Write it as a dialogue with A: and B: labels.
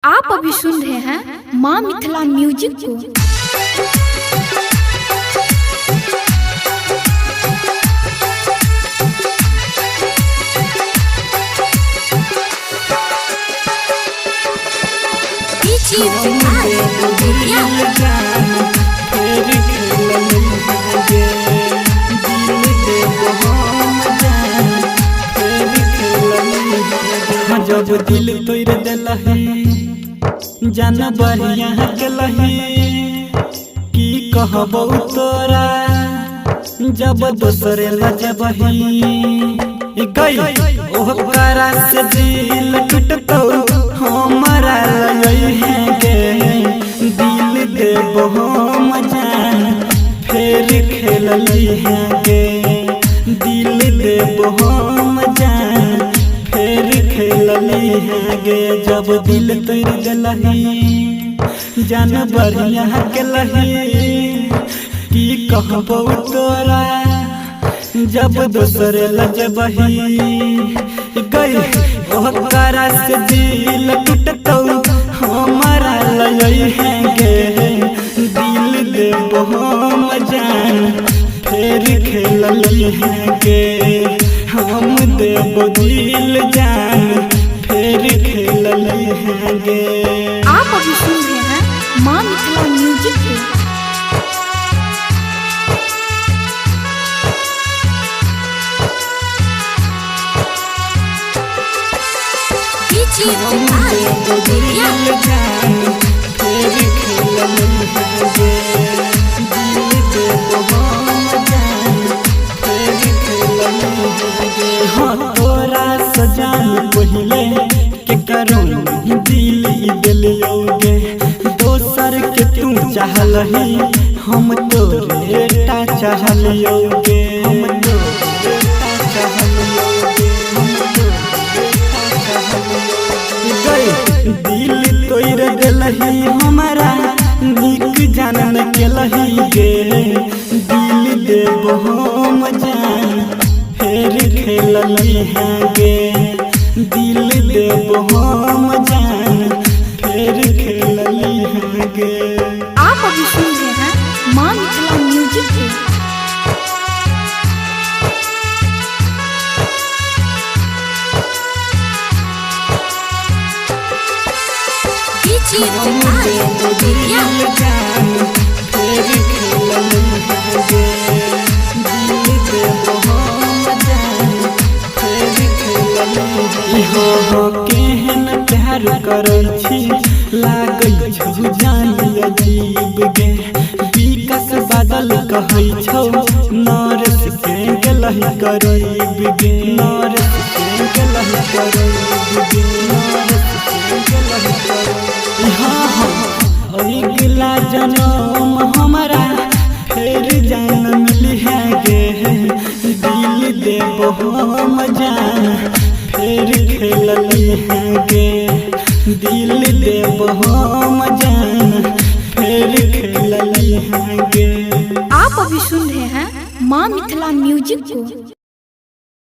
A: आप अभी सुन रहे हैं माँ मिथिला म्यूजिक को।
B: जब दिल तोड़ दिलही जान बढ़िया केलही, की कहबौ तोरा जब दोसरे लजबही गई ओकरा से दिल टूटतौ हमरा लई है गे। दिल देबो हम जान फेर खेलली है गे, दिल देबो हम जान फेर खेलली है गे। जब दिल तोड़ दिलही जान बढ़िया केलही, की कहबौ तोरा जब दोसर लजबही गई ओकरा से दिल टूटतौ हमरा लई है गे। दिल देबो हम जान फेर खेलली है गे, हम देबो दिल जान फेर खेलली है गे।
A: आप अभी सुन रहे हैं माँ मिथिला म्यूजिक को।
B: हाँ तोरा सजान पहिले के करू दिल दिलियोगे, दोसर के तू चाहलही हम तोरे टा चाहलियोगे, हम तोरे टा चाहलियोगे, हम तोरे टा चाहलियोगे। गई दिल तोड़ दिलही हमरा नीक जानन केलही गे। दिल देबो हम जान फेर खेलली है गे, दिल देबो हम जान फेर खेलली है गे।
A: आप अभी सुन रहे हैं माँ मिथिला म्यूजिक को।
B: दिल जान फेर खेलली है गे, दिल देबो हम जान फेर खेलली। हो केहन प्यार करै छी लागै छौ जान अजीब गे, विकास बादल कहै छौ नरेश के गेलही करीब गे, नरेश के गेलही करीब गे, नरेश के गेलही करीब। हाँ हाँ अगिला जनम हमरा फेर जान मिली है गे। दिल देबो हम जान फेर खेलली है गे, दिल देबो हम जान फेर खेलली है गे।
A: आप अभी सुन रहे हैं माँ मिथिला म्यूजिक को।